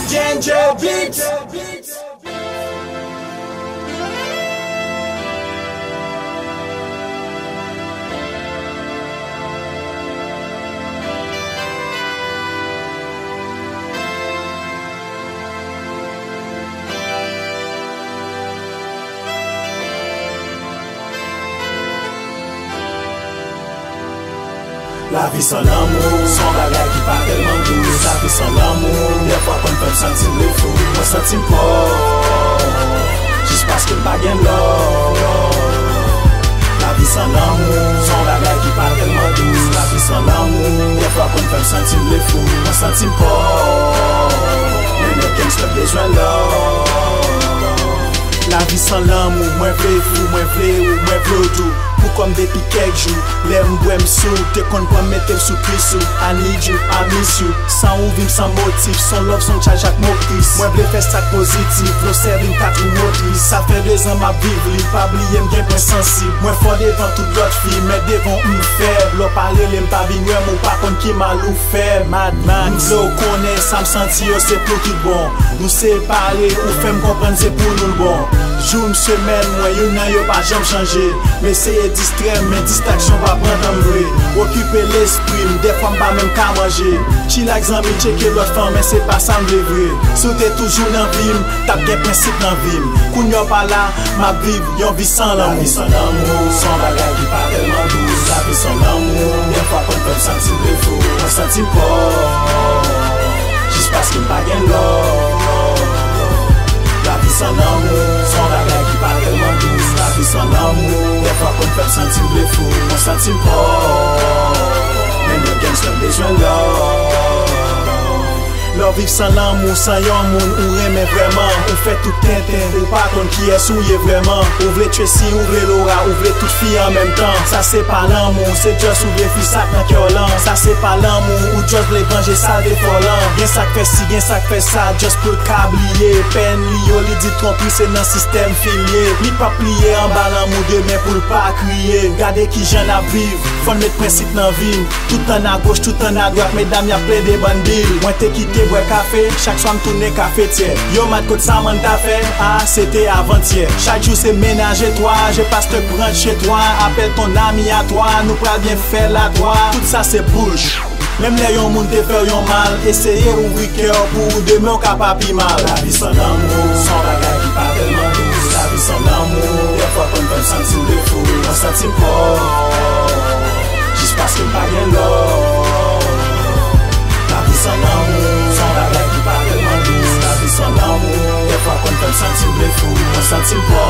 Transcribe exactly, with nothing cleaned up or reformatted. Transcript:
Ginger Beats. Lavi san lanmou, se yon bagay ki pa tèlman dous. Lavi san lanmou, dèfwa konn fè m santi m refou. Mwen santi m pòv, jis paske m pa gen lòv. Lavi san lanmou, se yon bagay ki pa tèlman dous. Lavi san lanmou, dèfwa konn fè m santi m refou. Mwen santi m pòv, men lè gangsta bezwen lòv. Lavi san lanmou, mwen vle fou, mwen vle ou, mwen vle w tou. Pou kò m depi kèk jou, lè m bwè m sou, te konn pran m mete m sou kwis ou. I need you, I miss you. San ou vi m san motif, son love song chaje ak mo tris. Mwen vle fè sa k pozitif, vle w sèvi m kat ou motris. Sa fè dezan m ap viv li, pa bliye m gen pwen sansib. Mwen fò devan tout lòt fi, men devan w m fèb. Lè w pa rele m, pa vin wè m, ou pa konn ki mal ou fè m. Mad Max, m vle w konnen sa m santi yo se pou tout bon. Nou separe, ou fè m konprann se pou nou l bon. Jou m semèn mwen, youn nan yo pa janm chanje. M eseye distrè m, men distraksyon pa pran tan m vre. Okipe lespri m, dèfwa m pa menm ka manje. Chill ak zanmi, tcheke lòt fanm, men se pa sa m vle vre. Si w te toujou nan vi m, t ap gen prensip nan vi m. Kounye a w pa la, m ap viv yon vi san lanmou. Lavi san lanmou, se yon bagay ki pa tèlman dous. Lavi san lanmou, dèfwa konn fè m santi m refou. Mwen santi m pòv, jis paske m pa gen lòv. Lavi san lanmou, se yon bagay ki pa tèlman dous. Lavi san lanmou, dèfwa konn fè m santi m refou. Mwen santi m pòv, men lè gangsta bezwen lòv. Lè w viv san lanmou, san yon moun ou renmen vrèman, ou fè tout tenten, ou pa konn kiyès ou ye vrèman. Ou vle Tracy, ou vle Laura, ou vle tout fi an menm tan. Sa se pa lanmou, se just ou vle fi sa k nan kè w lan. Sa se pa lanmou, ou just vle vanje sa l te fè w lan. Gen sa k fè si, gen sa k fè sa, just pou l ka bliye pèn li yo. Li di twonpri se nan sistèm fi l ye. Li p ap pliye anba lanmou demen pou l pa kriye. Gade kijan n ap viv, fò n met prensip nan vi n. Tout tan agoch, tout tan adwat, medam y ap plede bann bil. Mwen te kite bwè kafe, chak swa m tounen kafetyè. Yo, Mat, kot Samantha fè? A, se te avantyè. Chak jou se ménage toi, je passe te prendre chez toi, appelle ton ami à toi, nou pral byen fè la twa. Tout sa se bullsh. Menm lè yon moun te fè w yon mal, eseye ouvri kè w pou ou demen w ka pa pi mal. Lavi san lanmou, se yon bagay ki pa tèlman dous. Lavi san lanmou, dèfwa konn fè m santi m refou. Mwen santi m pòv, jis paske m pa gen lòv. Lavi san lanmou, se yon bagay ki pa tèlman dous. Lavi san lanmou, dèfwa konn fè m santi m refou. Mwen santi m pòv.